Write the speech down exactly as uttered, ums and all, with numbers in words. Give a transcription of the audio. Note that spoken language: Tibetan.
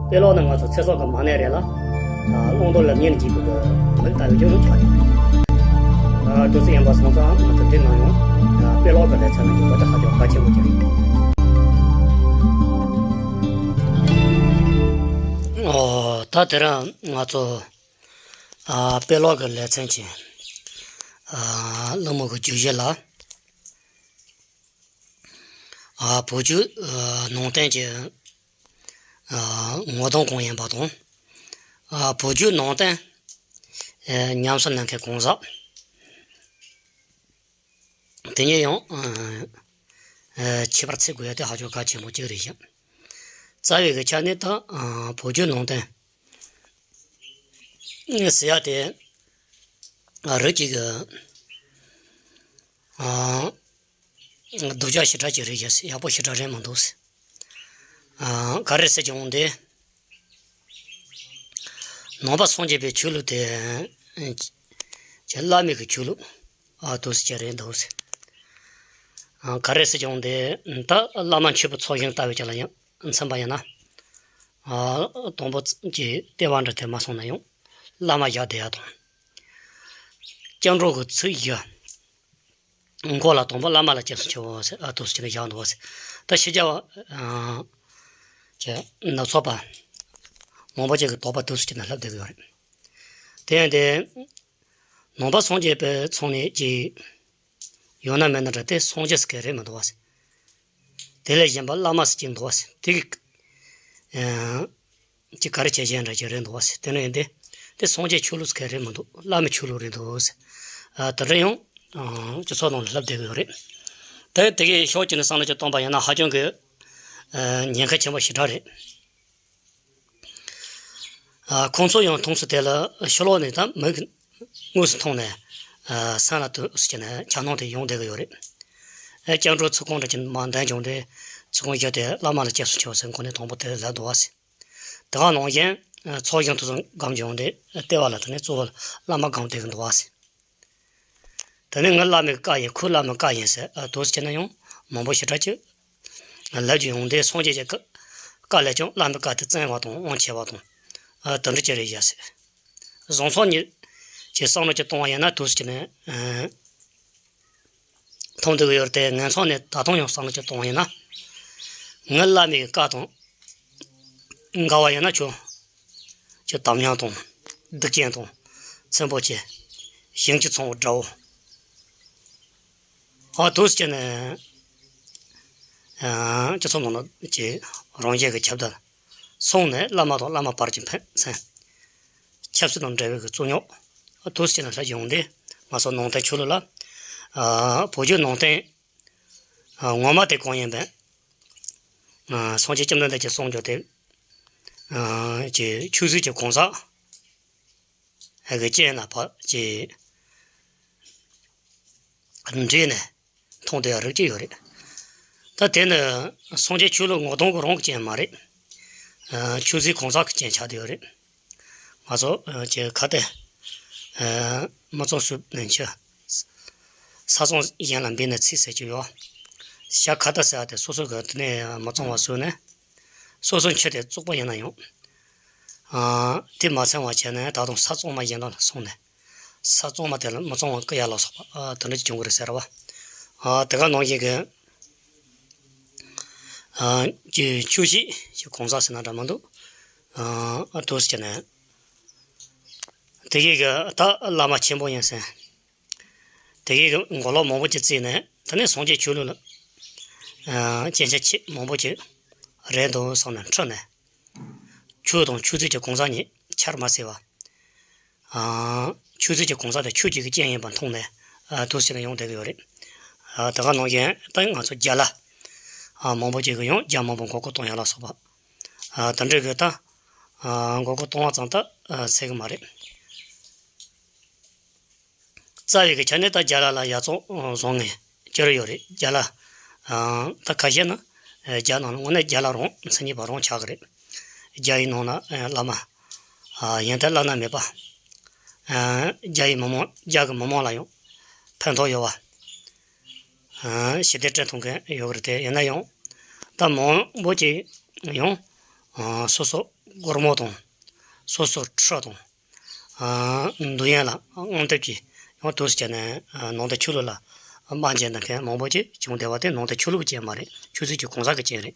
དཔེ་ཀློག་ནི་ང་ཚོ་ཚེ་སྲོག་གི་མ་ཎི་རེད་ལ། ཨ། བླང་དོར་ལམ་གཉིས་ལ་འཇུག་པའི་གི་མིག་ལྟ་བུ་ཅིག་ཆགས་ཡོད། ཨ། དུས་ཚོད་ཡིན་པ་སོང་ཙང་ང་ཚོ་འདི་ནང་ཡང་། ཨ། དཔེ་ཀློག་གི་ལེ་ཚན་ལ་འཇུག་པ་དེ་ཧ་ཅང་གལ་ཆེན་པོ་ཅིག་རེད། ཨོ། ད་དེ་རིང་ང་ཚོ། ཨ། དཔེ་ཀློག་གི་ལེ་ཚན་གྱི། ཨ། གླེང་མོལ་གྱི་བརྗོད་གཞི་ལ། ཨ། བོད་བརྒྱུད། ཨ། ནང་བསྟན་གྱི། ཨ། ངོ་གདོང་གང་ཡིན་པ་དང་། ཨ། བོད་བརྒྱུད་ནང་བསྟན། ཨ། ཉམས་གསོ་གནང་མཁན་གང་ཟག་དེ་གཉིས་ཡང་། ཨ། ཨ། ཁྱད་པར་ཚུད་དགོས་ཡ་དེ་ཧ་ཅང་གལ་ཆེན་པོ་གཅིག་རེད་ཤག་རྩ་བའི་གི་ཆ་ནས་ད། ཨ། བོད་བརྒྱུད་ནང་བསྟན་ཟེར་ཡ་དེ། ཨ། རིགས་གཅིག་གི། ཨ། སྡུག་ཅག་ཞེ་དྲག་ཅིག་རེད་ཤག་ཡག་པོ་ཞེ་དྲག་རེད་མི་འདུག་ཨ། ག་རེ་ཟེར་གྱི་འོང་དེ། ནང་པ་སངས་རྒྱས་པའི་ཆོས་ལུགས་དེ། ཅིག་བླ་མེད་ཀྱི་ཆོས་ལུགས། ཨ། འདུག་སེ་ཅིག་རེད་འདུག་ཟེར། ཨ། ག་རེ་ཟེར་གྱི་འོང་དེ། ད་བླ་མ་མཆོད་པའི་ཚོགས་ཞིང་ལྟ་བུ་ཅིག་ལ་ཡང་མཚོན་པ་ཡིན་ན། ཨ། དང་པོ་ཅིག་ལྟེ་བ་འདྲ་དེ་མ་སོང་ན་ཡང་བླ་མ་བཞག་བསྡད་ཡ་དང་། སྐྱབས་འགྲོ་གི་ཚིག་བཞི། མགོ་ལ་དང་པོ་བླ་མ་ལ་སྐྱབས་སུ་མཆིའོ་ཟེར། ཨ། འདུག་སེ་བྱས་ནས་བཞག་འདུག་ཟེར། ད་ཕྱི་རྒྱལ་བ། ཨ། ཅིག་ནག་ཚོགས་པ་མང་པོ་ཅིག་གི་དོགས་པ་འདུག་སེ་བྱས་ནས་ལྷབ་བསྡད་ཀྱི་ཡོད་རེད། དེ་ཡང་དེ། ནང་པ་སངས་རྒྱས་པའི་ཚོགས་ནས་ཅིག་ཡོད་ན་མེད་ན་འདྲ། དེ་སངས་རྒྱས་ཟེར་མཁན་རེད་མི་འདུག་བ་ཟེར། དེ་ལས་གཞན་པ་བླ་མ་ཟེར་གྱི་འདུག་བ་ཟེར། དེ་གི། ཨ། ཅིག་ག་རེ་བྱས་བྱས་འདྲ་ཅིག་རེད་འདུག་བ་ཟེར། དེ་ནས་ཡིན་ཏེ། དེ་སངས་རྒྱས་ཆོས་ལུགས་ཟེར་མཁན་རེད་མི་འདུག་བླ་མའི་ཆོས་ལུགས་རེད་འདུག་ཟེར། ཨ། དེ་འདྲ་ཡང་། ཨ། སྤྱི་ཚོགས་ནང་ལ་ལྷབ་བསྡད་ཀྱི་ཡོད་རེད། དེ་དེ་གའི་ཕྱོགས་གཅིག་ནས་བསམ་བློ་ཅིག་བཏང་པ་ཡིན་ན་ཧ་ཅང་གི། ཨ། ཉེན་ཁ་ཆེན་པོ་ཞེ་དྲག་རེད། ཨ། ཁོང་ཚོ་ཡང་མཐོང་ཚུལ་དེ་ལ་ཕྱི་ལོགས་ནས་ད་མིག་དངོས་སུ་མཐོང་ནས། ཨ། སེམས་ལ་འདུག་སེ་བྱས་ནས་འཁྱེར་སྣང་དེ་ཡོང་བསྡད་ཀྱི་ཡོད་རེད། ཨ། སྐྱབས་འགྲོ་ཚིག་རྐང་འདྲ་ཅིག་མར་འདོན་བྱུང་སྟེ། ཚིག་རྐང་བཞི་དེ་བླ་མ་ལ་སྐྱབས་སུ་མཆིའོ་ཟེར་མཁན་ནས་དང་པོ་དེ་ལབ་འདུག་བ་ཟེར། དེ་ག་ནང་བཞིན། ཨ། ཚོགས་ཞིང་དེ་ཚོ་སྒོམ་བྱུང་སྟེ་ལྟེ་བ་ལ་དེ་ནས་གཙོ་བོ་བླ་མ་སྒོམ་བསྡད་ཀྱི་འདུག་བ་ཟེར། དེ་ནས་ངའི་བླ་མའི་བཀའ་ཡིན། ཁོའི་བླ་མའི་བཀའ་ཡིན་ཟེར། ཨ། འདུག་སེ་བྱས་ན་ཡང་མང་པོ་ཞེ་དྲག་ཅིག་ལབ་རྒྱུ་ཡོང་དུས། སངས་རྒྱས་ཀྱི་བཀའ་ལས་ཀྱང་བླ་མའི་བཀའ་དེ་བཙན་བ་དང་དབང་ཆེ་བ་དང་། ཨ། དེ་འདྲ་ཅིག་རེད་ཤག་ཟེར། བཟང་ཕྱོགས་ནས་ཀྱི་བསམ་བློ་ཅིག་གཏོང་བ་ཡིན་ན་འདུག་སེ་བྱས་ནས། ཨ། མཐོང་བསྡད་ཀྱི་ཡོད་རེད་དེ། ངན་ཕྱོགས་ནས་ད་དུང་ཡང་བསམ་བློ་ཅིག་གཏོང་བ་ཡིན་ན། ངའི་བླ་མའི་བཀའ་དང་འགལ་བ་ཡིན་ན་ཁྱོད་ཀྱི་དམ་ཉམས་དང་སྡིག་ཅན་དང་ཚིམ་པོ་ཆེ། ཞིང་གི་ཚོང་དགྲ་བོ། ཨ། འདུག་སེ་བྱས་ནས། ཨ། སྤྱི་ཚོགས་ནང་ལ་ཀྱི་རང་གཞན་གྱི་ཁྱབ་བརྡལ་སོང་ནས། བླ་མ་དང་བླ་མ་བར་གྱི་ཕན་ཚུན་ཆབ་སྲིད་དང་འབྲེལ་བའི་གི་རྩོད་རྙོག་འདུག་སེ་བྱས་ནས་ལྷག་ཡོང་དུས། ང་ཚོ་ནང་བསྟན་ཆོས་ལུགས་ལ། ཨ། བོད་བརྒྱུད་ནང་བསྟན། ཨ། ངོ་མ་དེ་གང་ཡིན་པས། ཨ། སངས་རྒྱས་བཅོམ་ལྡན་འདས་ཀྱི་གསུང་རྒྱུ་དེ། ཨ། ཀྱི་ཆོས་སྲིད་ཀྱི་གང་ཟག་གི་རྐྱེན་ལ་ཕར་ཀྱི་འདྲེས་ནས་མཐོང་བསྡད་ཡ་རིགས་གཅིག་ཡོད་རེད། ད་དེ་ནི་སངས་རྒྱས་ཆོས་ལུགས་ངོ་གདོང་གི་རང་གི་རྐྱེན་མ་རེད། ཨ། ཆོས་སྲིད་གང་ཟག་གི་རྐྱེན་ཆགས་བསྡད་ཡོད་རེད། ང་ཚོ་ཀྱི་ཁ་ཏས། ཨ། མི་གཙང་སུ་ནན་ཆུ། ས་གཙང་གཞན་ལ་འབུད་ནས་འཚིག་ཟེར་གྱི་ཡོད། ཤ་ཁ་ཏ་ཟེར་བ་དེ་སོ་སོ་གི་དེ་ནས་མི་གཙང་བ་བཟོས་ནས། སོ་སོ་འཆི་དེ་བཙོག་པ་ཡིན་ན་ཡང་། ཨ། དེ་མ་ཚང་བ་བྱས་ནས་ད་དུང་ས་གཙང་མ་གཞན་དག་ལ་སོང་ནས། ས་གཙང་མ་དེ་ལ་མི་གཙང་བ་བཀལ་ཡ་ལ་སོགས་པ། ཨ། དེ་འདྲ་ཅིག་བྱུང་གི་རེད་ཟེར་བ། ཨ། དེ་ག་ནང་བཞིན་གྱི། ཨ། ཀྱི་ཆོས་སྲིད་ཀྱི་གང་ཟག་ཟེར་ན་འདྲ་མི་འདུག་ཨ། འདུག་སེ་བྱས་ནས། དེ་གའི་གི་ད་བླ་མ་ཆེན་པོ་ཡིན་ཟེར། དེ་གའི་གི་མགོ་ལོག་མང་པོ་ཅིག་བརྩིས་ནས། དེ་ནས་སངས་རྒྱས་ཆོས་ལུགས་ལ། ཨ། རྐྱེན་ཆ་ཆེ་མང་པོ་ཅིག་རེད་འདུག་བསམ་ནས་འཁྲུལ་ནས། ཆོས་དང་ཆོས་སྲིད་ཀྱི་གང་ཟག་གཉིས་ཆར་མ་བསྲེས་པ། ཨ། ཆོས་སྲིད་ཀྱི་གང་ཟག་དེ་ཆོས་ཀྱི་རྐྱེན་ཡིན་པ་མཐོང་ནས། ཨ། འདུག་སེ་ལ་ཡོང་བསྡད་ཀྱི་ཡོད་རེད། ཨ། དེ་ག་ནང་བཞིན་ད་ང་ཚོ་རྒྱ་ལ། ཨ། མང་པོ་ཅིག་གིས་ཡང་རྒྱ་མང་པོ་མགོ་སྐོར་གཏོང་ཡ་ལ་སོགས་པ། ཨ། དེ་འདྲ་གི་ད། ཨ། མགོ་སྐོར་གཏོང་བ་ཙམ་ད། ཨ། ཟེར་གི་མ་རེད། རྩ་བའི་གི་ཆ་ནས་ད་རྒྱ་ལ་ལ་ཡ་བཙོང་བཟོ་མཁན་ཅིག་ཡོད་རེད། རྒྱ་ལ། ཨ། ད་ཁ་ཤས་ན། ཨ། རྒྱ་ནང་ལ་དངོས་གནས་རྒྱ་ལ་རང་མཚན་ཉིད་པ་རང་ཆགས་ཀྱི་རེད། རྒྱ་ཡི་ནང་ན། ཨ། བླ་མ། ཨ། ཡོན་ཏན་བླ་ན་མེད་པ། ཨ། རྒྱ་ཡི་མི་མང་། རྒྱ་གི་མི་མང་ལ་ཡང་ཕན་ཐོགས་ཡོད་པ། ཨ། ཞི་བདེ་སྤྲད་ཐུབ་མཁན་ཡོད་ཀྱི་རེད་དེ། ཡིན་ན་ཡང་ད་མང་པོ་ཅིག་ཡང་། ཨ། སོ་སོ་ སྒོར་མོ་དང་། སོ་སོ་ཁྲི་དང་། ཨ། འདུ་ཡན་ལ་དངངས་འཐབ་ཀྱིས་ཡང་དུས་སུ་བྱས་ནས། ཨ། ནང་དུ་ཆོས་ལུགས་ལ་དམའ་འབེབས་གནང་མཁན་མང་པོ་ཅིག་བྱུང་བསྡད་པ་དེ་ནང་དུ་ཆོས་ལུགས་ཀྱི་རྐྱེན་མ་རེད། ཆོས་སྲིད་ཀྱི་གང་ཟག་གི་རྐྱེན་རེད།